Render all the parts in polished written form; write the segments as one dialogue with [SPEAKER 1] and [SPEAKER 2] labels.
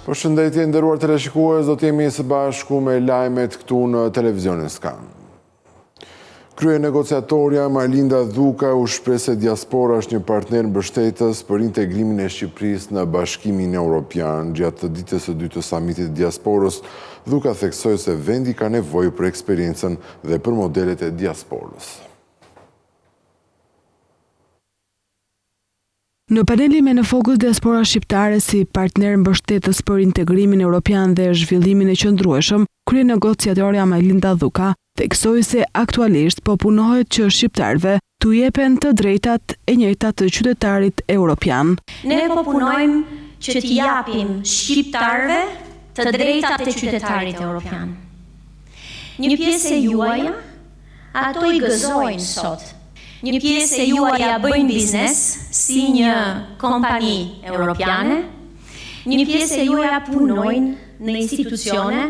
[SPEAKER 1] Përshëndetje të nderuar teleshikues, do të jemi së bashku me lajmet këtu në televizionin Skan. Kryenegociatorja Majlinda Dhuka u shpreh se diaspora është një partner mbështetës për integrimin e Shqipërisë në Bashkimin Europian. Gjatë ditës së dytë të samitit të diasporës, Dhuka theksoi se vendi ka nevojë për eksperiencën dhe për modelet e diasporës.
[SPEAKER 2] Në panelin me në fokus diaspora shqiptare si partner mbështetës për integrimin europian dhe zhvillimin e qëndrueshëm, kryenegociatorja Majlinda Dhuka theksoi se aktualisht po punohet që shqiptarëve t'u jepen të drejtat e njëjta të qytetarit europian.
[SPEAKER 3] Ne po punojmë që t'i japim shqiptarëve të drejtat e qytetarit europian. Një pjesë e juaja Ato i gëzojnë sot. Një pjesë e juaja bëjnë biznes si një kompani europiane, një pjesë e juaja punojnë në institucione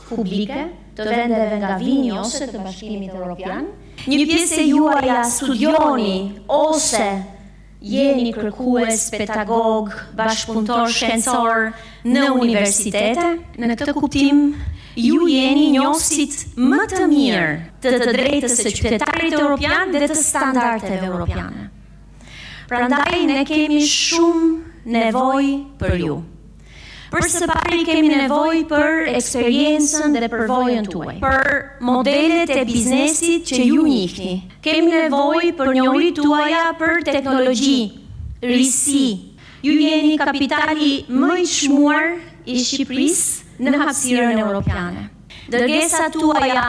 [SPEAKER 3] publike të vendeve nga vini ose të Bashkimit Europian, një pjesë e juaja studioni ose Jeni kërkues, pedagogë, bashkëpunëtorë shkencorë në universitete? Në këtë kuptim, ju jeni njohësit më të mirë të të drejtës së qytetarit europian dhe të standardeve europiane. Prandaj ne kemi shumë nevojë për ju. Për së pari kemi nevojë për eksperiencën dhe përvojën tuaj, për modelet e biznesit që ju njihni. Kemi nevojë për njohuritë tuaja për teknologji, risi. Ju jeni kapitali më i çmuar i Shqipërisë në hapësirën europiane. Dërgesat tuaja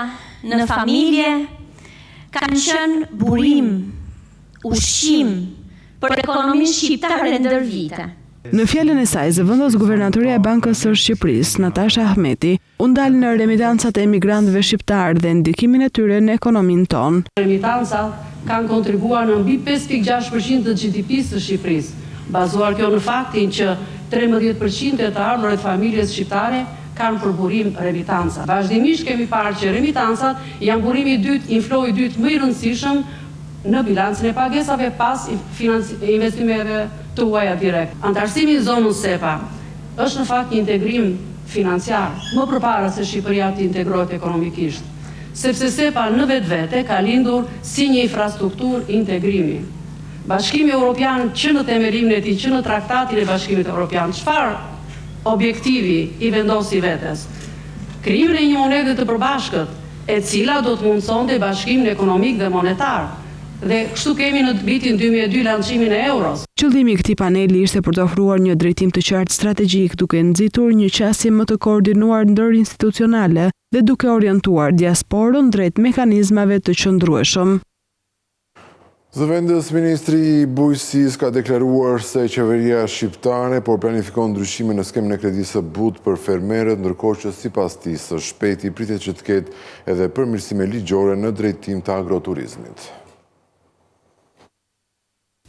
[SPEAKER 3] në familje kanë qenë burim, ushqim për ekonominë shqiptare ndër vite.
[SPEAKER 2] Në fjalën e saj, zëvendës guvernatorja e Bankës së Shqipërisë, Natasha Ahmeti, u ndal në remitancat e emigrantëve shqiptarë dhe ndikimin e tyre në ekonominë tonë.
[SPEAKER 4] Remitancat kanë kontribuar në mbi 5,6% të GDP-së së Shqipërisë, bazuar kjo në faktin që 13% e të ardhurave të familjes shqiptare kanë për burim remitancat. Vazhdimisht kemi parë që remitancat janë burimi i dytë, inflow i dytë më i rëndësishëm në bilancin e pagesave pas investimeve të huaja direkt. Anëtarësimi në zonën SEPA është në fakt një integrim financiar, më përpara se Shqipëria të integrohet ekonomikisht, sepse SEPA në vetvete ka lindur si një infrastrukturë integrimi. Bashkimi Europian që në themelimin e tij, që në Traktatin e Bashkimit Europian, çfarë objektivi i vendosi vetes? Krijimin e një monedhe të përbashkët, e cila do të mundësonte bashkimin ekonomik dhe monetar. Dhe kështu kemi në vitin 2002 lançimin e euros.
[SPEAKER 2] Qëllimi i këtij paneli ishte për të ofruar një drejtim të qartë strategjik duke nxitur një qasje më të koordinuar ndërinstitucionale dhe duke orientuar diasporën drejt mekanizmave të qëndrueshëm.
[SPEAKER 1] Zëvendës Ministri i Bujqësisë ka deklaruar se qeveria shqiptare po planifikon ndryshime në skemën e kredisë së butë për fermerët, ndërkohë që sipas tij së shpejti pritet që të ketë edhe përmirësime ligjore në drejtim të agroturizmit.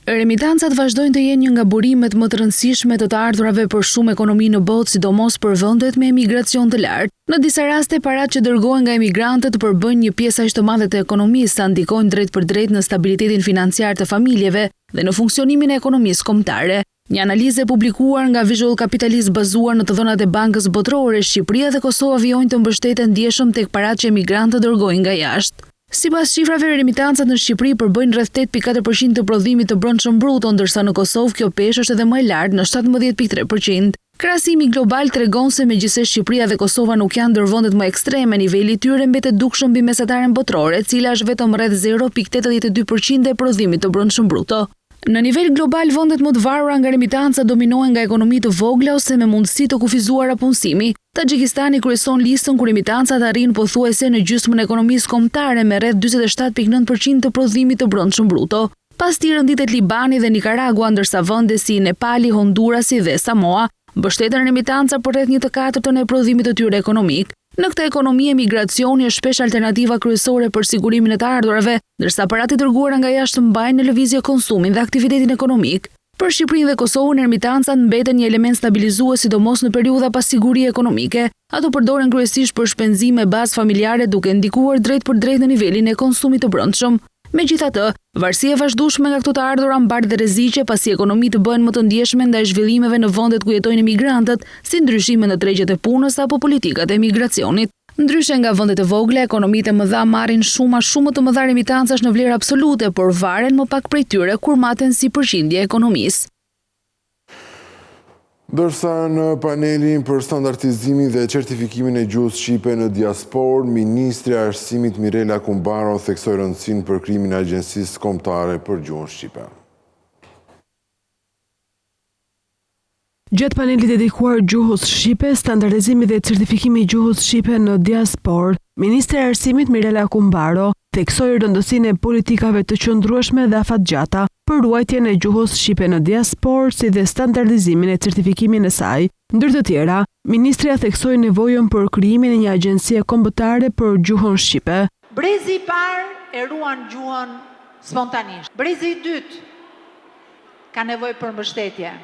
[SPEAKER 5] Remitancat vazhdojnë të jenë një nga burimet më të rëndësishme të të ardhurave për shumë ekonomi në botë, sidomos për vendet me emigracion të lartë. Në disa raste, paratë që dërgohen nga emigrantët përbëjnë një pjesë aq të madhe të ekonomisë sa ndikojnë drejtpërdrejt në stabilitetin financiar të familjeve dhe në funksionimin e ekonomisë kombëtare. Një analizë e publikuar nga Visual Capitalist bazuar në të dhënat e Bankës Botërore, Shqipëria dhe Kosova vijojnë të mbështeten ndjeshëm tek paratë që emigrantët dërgojnë nga jashtë. Sipas shifrave, remitancat në Shqipëri përbëjnë rreth 8.4% të prodhimit të brendshëm bruto, ndërsa në Kosovë kjo peshë është edhe më e lartë në 17.3%. Krahasimi global tregon se megjithëse Shqipëria dhe Kosova nuk janë ndër vendet më ekstreme, niveli i tyre mbetet dukshëm mbi mesataren botërore, e cila është vetëm rreth 0.82% e prodhimit të brendshëm bruto. Në nivel global, vendet më të varura nga remitancat dominohen nga ekonomi të vogla ose me mundësi të kufizuara punësimi. Taxhikistani kryeson listën ku remitancat arrijnë pothuajse në gjysmën e ekonomisë kombëtare me rreth 47.9% të prodhimit të brendshëm bruto. Pas tij renditet Libani dhe Nikaragua, ndërsa vende si Nepali, Hondurasi dhe Samoa mbështeten në remitanca për rreth një të katërtën e prodhimit të tyre ekonomik. Në këtë ekonomi emigracioni është shpesh alternativa kryesore për sigurimin e të ardhurave, ndërsa paratë e dërguara nga jashtë mbajnë në lëvizje konsumin dhe aktivitetin ekonomik. Për Shqipërinë dhe Kosovën, remitancat mbeten një element stabilizues sidomos në periudha pasigurie ekonomike. Ato përdoren kryesisht për shpenzime bazë familjare duke ndikuar drejtpërdrejt në nivelin e konsumit të brendshëm. Megjithatë, varësia e vazhdueshme nga këto të ardhura mbart dhe rreziqe pasi ekonomitë bëhen më të ndjeshme ndaj zhvillimeve në vendet ku jetojnë emigrantët, si ndryshime në tregjet e punës apo politikat e emigracionit. Ndryshe nga vendet e vogla, ekonomitë e mëdha marrin shuma shumë më të mëdha remitancash në vlerë absolute, por varen më pak prej tyre kur maten si përqindje e ekonomisë.
[SPEAKER 1] Ndërsa në panelin për standardizimin dhe certifikimin e gjuhës shqipe në diasporë, Ministrja e Arsimit Mirela Kumbaro theksoi rëndësinë për krijimin e Agjencisë Kombëtare për Gjuhën Shqipe.
[SPEAKER 2] Gjatë panelit dedikuar gjuhës shqipe, standardizimi dhe certifikimi i gjuhës shqipe në diasporë, Ministrja e Arsimit Mirela Kumbaro theksoi rëndësinë e politikave të qëndrueshme dhe afatgjata për ruajtjen e gjuhës shqipe në diasporë si dhe standardizimin e certifikimin e saj. Ndër të tjera, ministrja theksoi nevojën për krijimin e një agjencie kombëtare për gjuhën shqipe.
[SPEAKER 6] Brezi i parë e ruan gjuhën spontanisht. Brezi i dytë ka nevojë për mbështetje.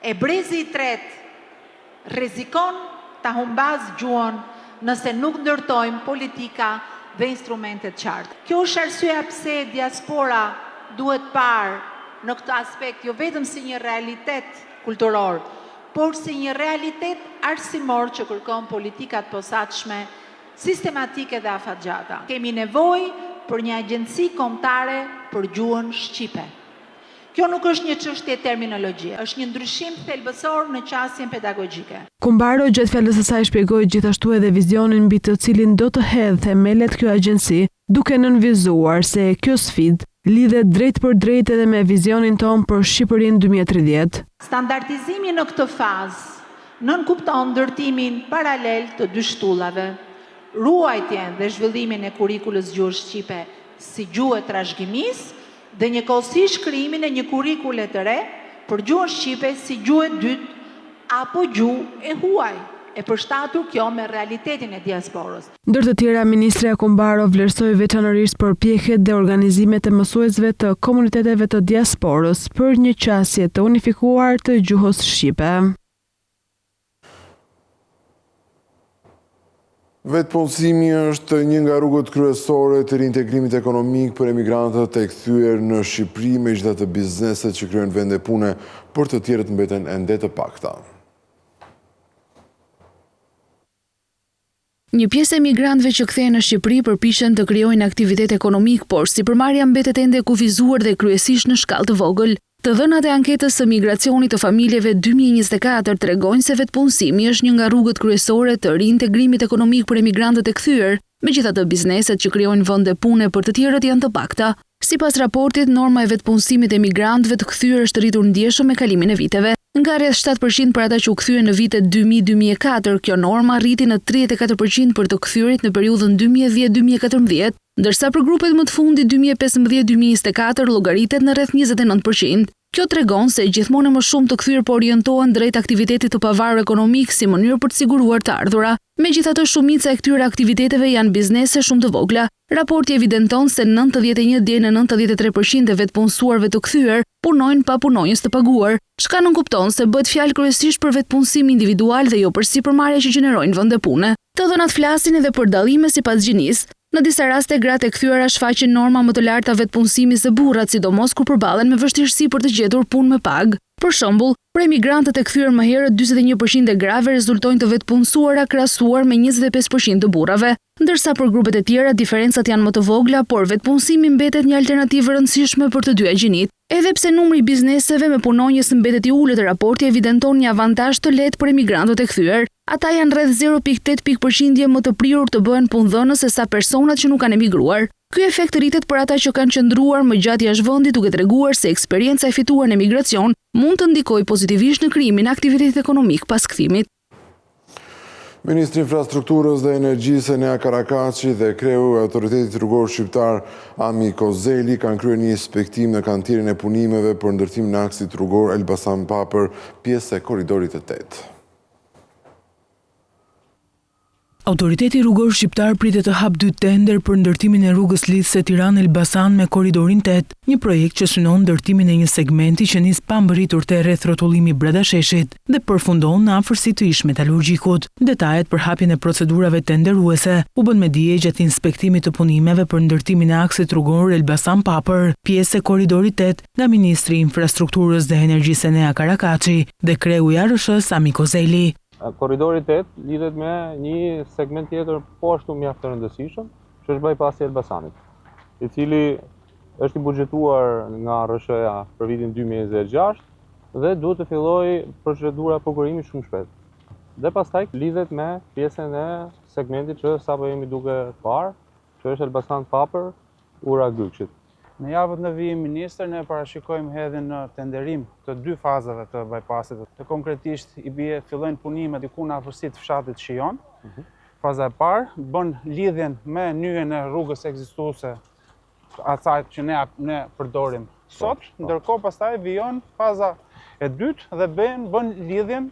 [SPEAKER 6] E brezi i tretë rrezikon ta humbasë gjuhën nëse nuk ndërtojmë politika dhe instrumente të qarta. Kjo është arsyeja pse diaspora duhet parë në këtë aspekt jo vetëm si një realitet kulturor, por si një realitet arsimor që kërkon politika të posaçme, sistematike dhe afatgjata. Kemi nevojë për një agjenci kombëtare për gjuhën shqipe. Kjo nuk është një çështje terminologjie, është një ndryshim thelbësor në qasjen pedagogjike.
[SPEAKER 2] Kumbaro gjatë fjalës së saj shpjegoi gjithashtu edhe vizionin mbi të cilin do të hedhë themelet kjo agjenci, duke nënvizuar se kjo sfidë lidhet drejtpërdrejt edhe me vizionin tonë për Shqipërinë 2030.
[SPEAKER 6] Standardizimi në këtë fazë nënkupton ndërtimin paralel të dy shtyllave, ruajtjen dhe zhvillimin e kurrikulës gjuhës shqipe si gjuhë e trashëgimisë dhe njëkohësisht krijimin e një kurrikule të re për gjuhën shqipe si gjuhë e dytë apo gjuhë e huaj, e përshtatur kjo me realitetin e diasporës.
[SPEAKER 2] Ndër të tjera, ministrja Kumbaro vlerësoi veçanërisht përpjekjet dhe organizimet e mësuesve të komuniteteve të diasporës për një qasje të unifikuar të gjuhës shqipe.
[SPEAKER 1] Vetëpunësimi është një nga rrugët kryesore të riintegrimit ekonomik për emigrantët e kthyer në Shqipëri, megjithatë bizneset që krijojnë vende pune për të tjerët mbeten ende të pakta.
[SPEAKER 5] Një pjesë e emigrantëve që kthehen në Shqipëri përpiqen të krijojnë aktivitet ekonomik, por sipërmarrja mbetet ende e kufizuar dhe kryesisht në shkallë të vogël. Të dhënat e anketës së migracionit të familjeve 2024 tregojnë se vetëpunësimi është një nga rrugët kryesore të riintegrimit ekonomik për emigrantët e kthyer, megjithatë bizneset që krijojnë vende pune për të tjerët janë të pakta. Sipas raportit, norma e vetëpunësimit të emigrantëve të kthyer është rritur ndjeshëm me kalimin e viteve. Nga rreth 7% për ata që u kthyen në vitet 2000-2004, kjo normë arriti në 34% për të kthyerit në periudhën 2010-2014. Ndërsa për grupet më të fundit 2015-2024 llogaritet në rreth 29%. Kjo tregon se gjithmonë e më shumë të kthyer po orientohen drejt aktivitetit të pavarur ekonomik si mënyrë për të siguruar të ardhura. Megjithatë, shumica e këtyre aktiviteteve janë biznese shumë të vogla. Raporti evidenton se 91 deri në 93% e vetëpunësuarve të kthyer punojnë pa punonjës të paguar, çka nënkupton se bëhet fjalë kryesisht për vetëpunësim individual dhe jo për sipërmarrje që gjenerojnë vende pune. Të dhënat flasin edhe për dallime sipas gjinisë. Në disa raste gratë e kthyera shfaqin norma më të larta vetëpunësimi se burrat, sidomos kur përballen me vështirësi për të gjetur punë me pagë. Për shembull, për emigrantët e kthyer më herët, 41% e grave rezultojnë të vetëpunësuara krahasuar me 25% të burrave. Ndërsa për grupet e tjera diferencat janë më të vogla, por vetëpunësimi mbetet një alternativë e rëndësishme për të dyja gjinitë. Edhe pse numri i bizneseve me punonjës mbetet i ulët, raporti evidenton një avantazh të lehtë për emigrantët e kthyer. Ata janë rreth 0.8 pikë përqindje më të prirur të bëhen punëdhënës sesa personat që nuk kanë emigruar. Ky efekt rritet për ata që kanë qëndruar më gjatë jashtë vendit, duke treguar se eksperienca e fituar në emigracion mund të ndikojë pozitivisht në krijimin e aktivitetit ekonomik pas kthimit.
[SPEAKER 1] Ministri i Infrastrukturës dhe Energjisë Enea Karakaçi dhe kreu i Autoritetit Rrugor Shqiptar Ami Kozeli kanë kryer një inspektim në kantierin e punimeve për ndërtimin e aksit rrugor Elbasan-Papër, pjesë e Korridorit të 8.
[SPEAKER 7] Autoriteti Rrugor Shqiptar pritet të hapë dy tenderë për ndërtimin e rrugës lidhëse Tiranë-Elbasan me Korridorin 8, një projekt që synon ndërtimin e një segmenti që nis pa mbërritur te rrethrrotullimi i Bradasheshit dhe përfundon në afërsi të ish-metalurgjikut. Detajet për hapjen e procedurave tenderuese u bënë me dije gjatë inspektimit të punimeve për ndërtimin e aksit rrugor Elbasan-Papër, pjesë e Korridorit 8, nga ministri i Infrastrukturës dhe Energjisë Enea Karakaçi dhe kreu i ARRSH-së Sami Kozeli.
[SPEAKER 8] Korridori 8 lidhet me një segment tjetër po ashtu mjaft të rëndësishëm, që është bypassi i Elbasanit, i cili është i buxhetuar nga ARRSH-ja për vitin 2026 dhe duhet të fillojë procedura e prokurimit shumë shpejt. Dhe pastaj lidhet me pjesën e segmentit që sapo jemi duke parë, që është Elbasan Papër, Ura e Grykësit.
[SPEAKER 9] Në javët në vijim ministër, ne parashikojmë hedhjen në tenderim të dy fazave të bypassit. Dhe konkretisht i bie fillojnë punimet diku në afërsi të fshatit Shijon. Mhm. Faza e parë bën lidhjen me nyjen e rrugës ekzistuese asaj që ne ne përdorim po, sot, po. ndërkohë pastaj vijon faza e dytë dhe bën bën lidhjen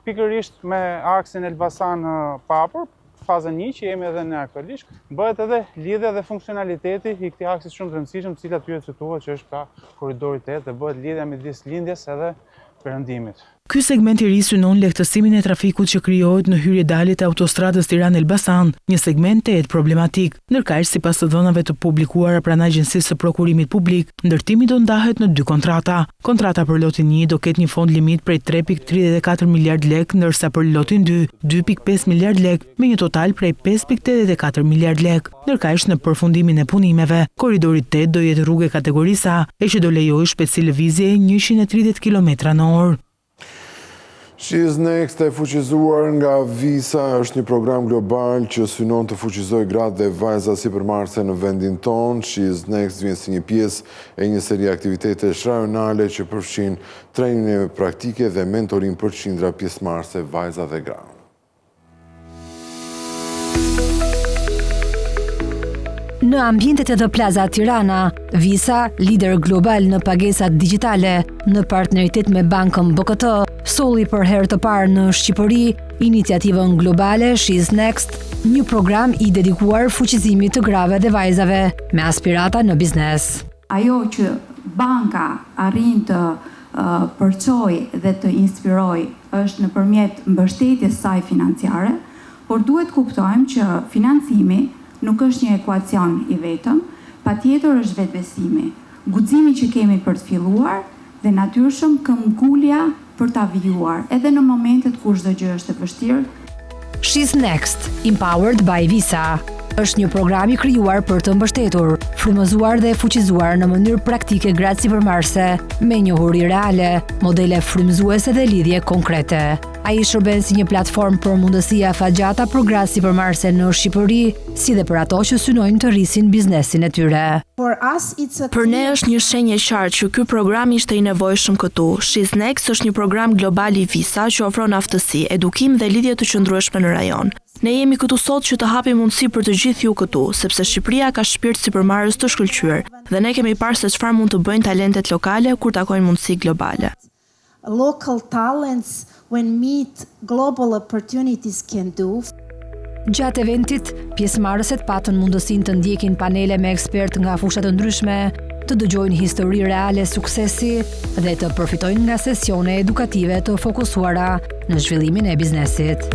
[SPEAKER 9] Pikërisht me aksin Elbasan Papër, fazën 1 që jemi edhe ne aktualisht, bëhet edhe lidhja dhe funksionaliteti i këtij aksi shumë të rëndësishëm, të cilat ju e cituat që është pra korridori 8 dhe bëhet lidhja midis lindjes edhe perëndimit.
[SPEAKER 7] Ky segment i ri synon lehtësimin e trafikut që krijohet në hyrje-daljet e autostradës Tiranë-Elbasan, një segment tejet problematik. Ndërkaq, sipas të dhënave të publikuara pranë Agjencisë së Prokurimit Publik, ndërtimi do ndahet në dy kontrata. Kontrata për lotin një do ketë një fond limit prej 3,34 miliardë lekë, ndërsa për lotin dy, 2,5 miliardë lekë, me një total prej 5,84 miliardë lekë. Ndërkaq, në përfundimin e punimeve, Korridori 8 do jetë rrugë e kategorisë A, e që do lejojë shpejtësi lëvizjeje 130 kilometra në orë.
[SPEAKER 1] She's Next e fuqizuar nga Visa është një program global që synon të fuqizojë gratë dhe vajzat sipërmarrëse në vendin tonë. She's Next vjen si një pjesë e një seri aktivitetesh rajonale që përfshin trajnime praktike dhe mentorim për qindra pjesëmarrëse vajza dhe gra.
[SPEAKER 5] Në ambientet e The Plaza Tirana, Visa, lider global në pagesat digjitale, në partneritet me bankën BKT, solli për herë të parë në Shqipëri iniciativën globale She's Next, një program i dedikuar fuqizimit të grave dhe vajzave me aspirata në biznes.
[SPEAKER 10] Ajo që banka arrin të përçojë dhe të inspirojë është nëpërmjet mbështetjes saj financiare, por duhet të kuptojmë që financimi nuk është një ekuacion i vetëm, patjetër është vetëbesimi, guximi që kemi për të filluar dhe natyrshëm këmbgulja për ta vijuar, edhe në momentet kur çdo gjë është e vështirë.
[SPEAKER 5] She's Next, Empowered by Visa, është një program i krijuar për të mbështetur, frymëzuar dhe fuqizuar në mënyrë praktike gratë sipërmarrëse me njohuri reale, modele frymëzuese dhe lidhje konkrete. Ai shërben si një platformë për mundësi afatgjata për gratë sipërmarrëse në Shqipëri, si dhe për ato që synojnë të rrisin biznesin e tyre.
[SPEAKER 11] Për ne është një shenjë e qartë që ky program ishte i nevojshëm këtu. She's Next është një program global i Visa që ofron aftësi, edukim dhe lidhje të qëndrueshme në rajon. Ne jemi këtu sot që të hapim mundësi për të gjithë ju këtu, sepse Shqipëria ka shpirt sipërmarrës të shkëlqyer dhe ne kemi parë se çfarë mund të bëjnë talentet lokale kur takojnë mundësi globale.
[SPEAKER 12] local talents when meet global opportunities can do.
[SPEAKER 5] Gjatë eventit, pjesëmarrëset patën mundësinë të ndjekin panele me ekspertë nga fusha të ndryshme, të dëgjojnë histori reale suksesi dhe të përfitojnë nga sesione edukative të fokusuara në zhvillimin e biznesit.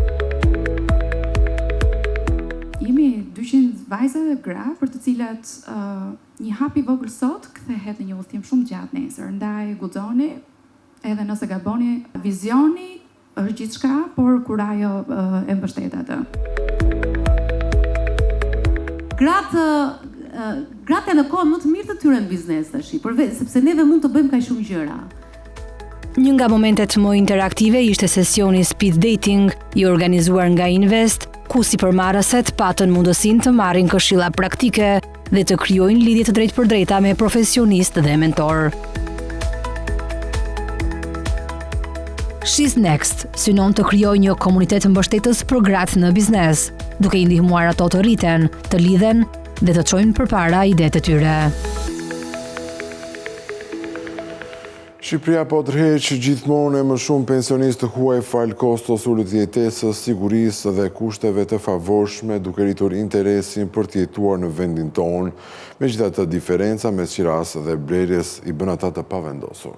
[SPEAKER 13] Jemi 200 vajza dhe gra për të cilat uh, Një hap i vogël sot kthehet në një udhëtim shumë të gjatë nesër, ndaj guxoni edhe nëse gaboni, vizioni është gjithçka, por kurajo e mbështet atë.
[SPEAKER 14] Gratë gratë janë në kohën më të mirë të tyre në biznes tash, përveç sepse neve mund të bëjmë kaq shumë gjëra.
[SPEAKER 5] Një nga momentet më interaktive ishte sesioni Speed Dating, i organizuar nga Invest, ku sipërmarrëset patën mundësinë të marrin këshilla praktike dhe të krijojnë lidhje të drejtpërdrejta me profesionistë dhe mentorë. She's Next synon të krijojë një komunitet mbështetës për gratë në biznes, duke i ndihmuar ato të rriten, të lidhen dhe të çojnë përpara idetë e tyre.
[SPEAKER 1] Shqipëria po tërheq gjithmonë e më shumë pensionistë të huaj falë kostos së ulët të jetesës, sigurisë dhe kushteve të favorshme, duke rritur interesin për të jetuar në vendin tonë. Megjithatë, diferenca mes qirasë dhe blerjes i bën ata të pavendosur.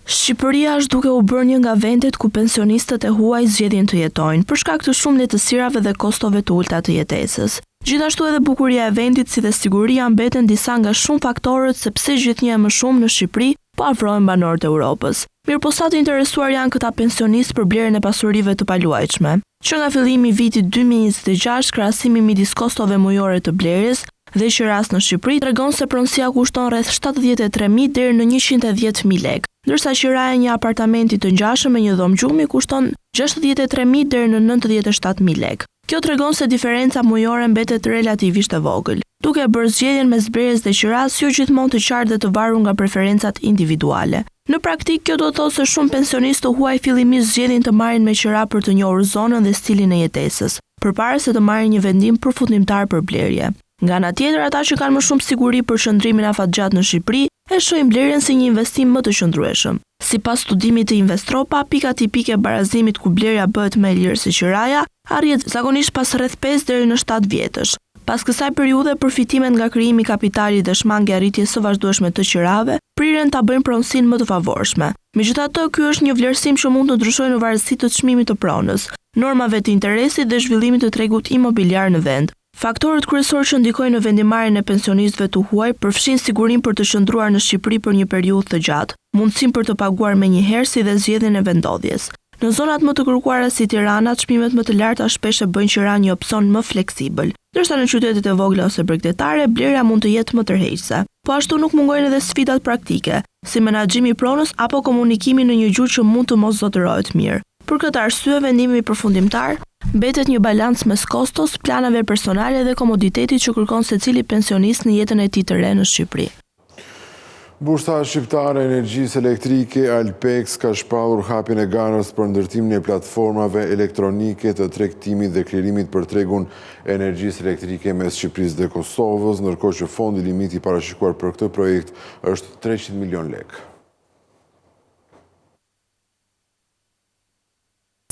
[SPEAKER 11] Shqipëria është duke u bërë një nga vendet ku pensionistët e huaj zgjedhin të jetojnë, për shkak të shumë lehtësirave dhe kostove të ulëta të jetesës. Gjithashtu edhe bukuria e vendit si dhe siguria mbeten disa nga shumë faktorët se pse gjithnjë e më shumë në Shqipëri po afrohen banorët e Europës. Mirëpo sa të interesuar janë këta pensionistë për blerjen e pasurive të paluajtshme? Që nga fillimi i vitit 2026, krahasimi midis kostove mujore të blerjes dhe qirasë në Shqipëri tregon se pronësia kushton rreth 73.000 deri në 110.000 lekë, ndërsa qiraja e një apartamenti të ngjashëm me një dhomë gjumi kushton 63.000 deri në 97.000 lekë. Kjo tregon se diferenca mujore mbetet relativisht e vogël, duke e bërë zgjedhjen mes blerjes dhe qirasë jo gjithmonë të qartë dhe të varur nga preferencat individuale. Në praktikë, kjo do të thotë se shumë pensionistë të huaj fillimisht zgjedhin të marrin me qira për të njohur zonën dhe stilin e jetesës, përpara se të marrin një vendim përfundimtar për blerje. Nga ana tjetër, ata që kanë më shumë siguri për qëndrimin afatgjatë në Shqipëri, e shohin blerjen si një investim më të qëndrueshëm. Sipas studimit të Investropa, pika tipike e barazimit ku blerja bëhet më e lirë se qiraja, arrihet zakonisht pas rreth 5 deri në 7 vjetësh. Pas kësaj periudhe, përfitimet nga krijimi i kapitalit dhe shmangia e rritjes së vazhdueshme të qirave priren ta bëjnë pronësinë më të favorshme. Megjithatë, ky është një vlerësim që mund të ndryshojë në varësi të çmimit të pronës, normave të interesit dhe zhvillimit të tregut imobiliar në vend. Faktorët kryesorë që ndikojnë në vendimmarrjen e pensionistëve të huaj përfshijnë sigurinë për të qëndruar në Shqipëri për një periudhë të gjatë, mundësinë për të paguar menjëherë si dhe zgjedhjen e vendndodhjes. Në zonat më të kërkuara si Tirana, çmimet më të larta shpesh e bëjnë qiranë një opsion më fleksibël, ndërsa në qytetet e vogla ose bregdetare, blerja mund të jetë më tërheqëse. Po ashtu nuk mungojnë edhe sfidat praktike, si menaxhimi i pronës apo komunikimi në një gjuhë që mund të mos zotërohet mirë. Për këtë arsye, vendimi përfundimtar mbetet një balancë mes kostos, planeve personale dhe komoditetit që kërkon secili pensionist në jetën e tij të re në Shqipëri.
[SPEAKER 1] Bursa Shqiptare e Energjisë Elektrike, Alpex, ka shpallur hapjen e garës për ndërtimin e platformave elektronike të tregtimit dhe klirimit për tregun e energjisë elektrike mes Shqipërisë dhe Kosovës, ndërkohë që fondi limit i parashikuar për këtë projekt është 300 milion lekë.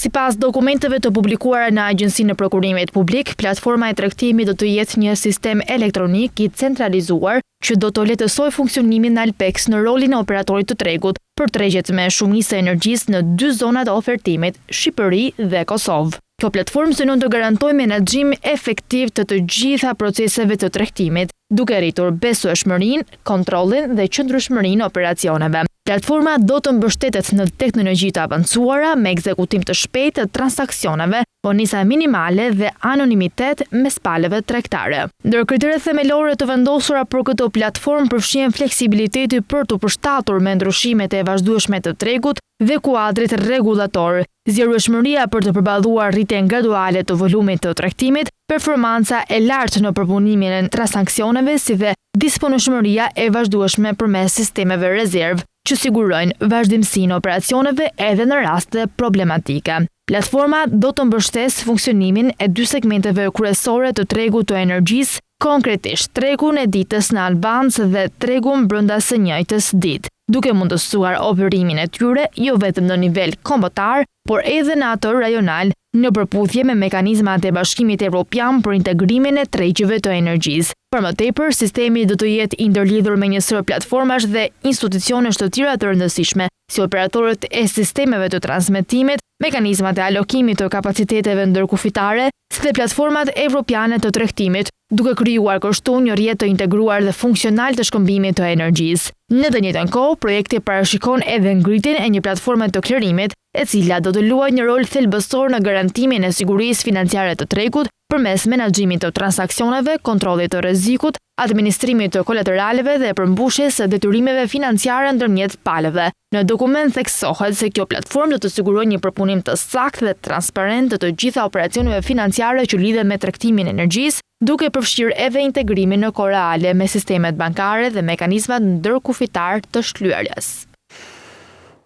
[SPEAKER 5] Sipas dokumenteve të publikuara në Agjencinë e Prokurimit Publik, platforma e tregtimit do të jetë një sistem elektronik i centralizuar që do të lehtësojë funksionimin e Alpex në rolin e operatorit të tregut për tregjet me shumicë të energjisë në dy zonat e ofertimit, Shqipëri dhe Kosovë. Kjo platformë synon të garantojë menaxhim efektiv të të gjitha proceseve të tregtimit, duke rritur besueshmërinë, kontrollin dhe qëndrueshmërinë e operacioneve. Platforma do të mbështetet në teknologji të avancuara me ekzekutim të shpejtë të transaksioneve, vonesa minimale dhe anonimitet mes palëve tregtare. Ndër kriteret themelore të vendosura për këtë platformë përfshihen fleksibiliteti për t'u përshtatur me ndryshimet e vazhdueshme të tregut dhe kuadrit rregullator, zgjerueshmëria për të përballuar rritjen graduale të volumit të tregtimit, performanca e lartë në përpunimin e transaksioneve si dhe disponueshmëria e vazhdueshme përmes sistemeve rezervë që sigurojnë vazhdimësinë e operacioneve edhe në raste problematike. Platforma do të mbështesë funksionimin e dy segmenteve kryesore të tregut të energjisë, konkretisht tregun e ditës në advance dhe tregun brenda së njëjtës ditë, duke mundësuar operimin e tyre jo vetëm në nivel kombëtar, por edhe në atë rajonal, në përputhje me mekanizmat e Bashkimit Evropian për integrimin e tregjeve të energjisë. Për më tepër, sistemi do të jetë i ndërlidhur me një sërë platformash dhe institucionesh të tjera të rëndësishme, si operatorët e sistemeve të transmetimit, mekanizmat e alokimit të kapaciteteve ndërkufitare, si dhe platformat evropiane të tregtimit, duke krijuar kështu një rrjet të integruar dhe funksional të shkëmbimit të energjisë. Në të njëjtën kohë, projekti parashikon edhe ngritjen e një platforme të klirimit, e cila do të luajë një rol thelbësor në garantimin e sigurisë financiare të tregut përmes menaxhimit të transaksioneve, kontrollit të rrezikut, administrimit të kolateraleve dhe përmbushjes së detyrimeve financiare ndërmjet palëve. Në dokument theksohet se kjo platformë do të sigurojë një përpunim të saktë dhe transparent të të gjitha operacioneve financiare që lidhen me tregtimin e energjisë, duke përfshirë edhe integrimin në kohë reale me sistemet bankare dhe mekanizmat ndërkufitarë të shlyerjes.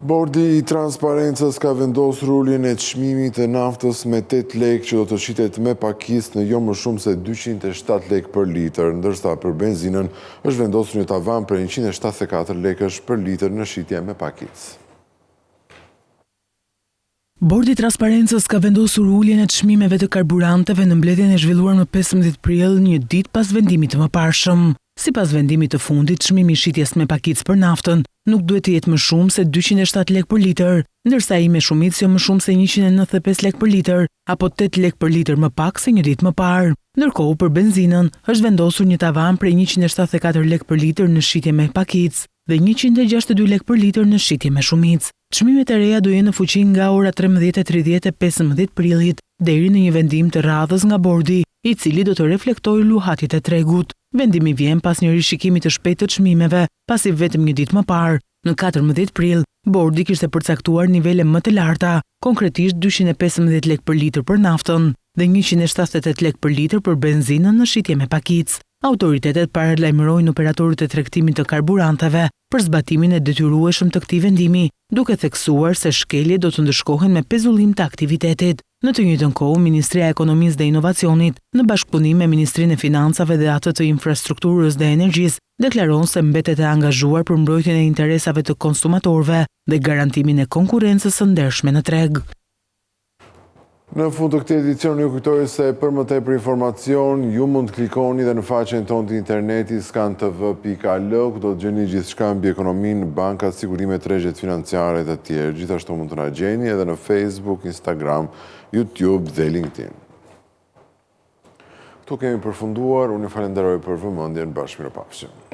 [SPEAKER 1] Bordi i Transparencës ka vendosur uljen e çmimit të naftës me 8 lekë që do të shitet me pakicë në jo më shumë se 207 lekë për litër, ndërsa për benzinën është vendosur një tavan prej 174 lekësh për litër në shitje me pakicë.
[SPEAKER 7] Bordi i Transparencës ka vendosur uljen e çmimeve të karburanteve në mbledhjen e zhvilluar më 15 prill, një ditë pas vendimit të mëparshëm. Sipas vendimit të fundit, çmimi i shitjes me pakicë për naftën nuk duhet të jetë më shumë se 207 lekë për litër, ndërsa ai me shumicë jo më shumë se 195 lekë për litër, apo 8 lekë për litër më pak se një ditë më parë. Ndërkohë, për benzinën është vendosur një tavan prej 174 lekë për litër në shitje me pakicë dhe 162 lekë për litër në shitje me shumicë. Çmimet e reja do jenë në fuqi nga ora 13:30 e 15 prillit, deri në një vendim të radhës nga bordi, i cili do të reflektojë luhatjet e tregut. Vendimi vjen pas një rishikimi të shpejtë të çmimeve, pasi vetëm një ditë më parë, në 14 prill, bordi kishte përcaktuar nivele më të larta, konkretisht 215 lekë për litër për naftën dhe 178 lekë për litër për benzinën në shitje me pakicë. Autoritetet paralajmërojnë operatorët e tregtimit të karburanteve për zbatimin e detyrueshëm të këtij vendimi, duke theksuar se shkeljet do të ndëshkohen me pezullim të aktivitetit. Në të njëjtën kohë, Ministria e Ekonomisë dhe Inovacionit, në bashkëpunim me Ministrinë e Financave dhe atë të Infrastrukturës dhe Energjisë, deklaron se mbetet e angazhuar për mbrojtjen e interesave të konsumatorëve dhe garantimin e konkurrencës së ndershme në treg.
[SPEAKER 1] Në fund të këtij edicioni ju kujtoj se për më tepër informacion ju mund të klikoni dhe në faqen tonë të internetit skantv.al ku do të gjeni gjithçka mbi ekonominë, bankat, sigurimet, tregjet financiare të tjerë. Gjithashtu mund të na gjeni edhe në Facebook, Instagram, YouTube dhe LinkedIn. Këtu kemi përfunduar, unë ju falenderoj për vëmendjen, bashkë mirupafshim.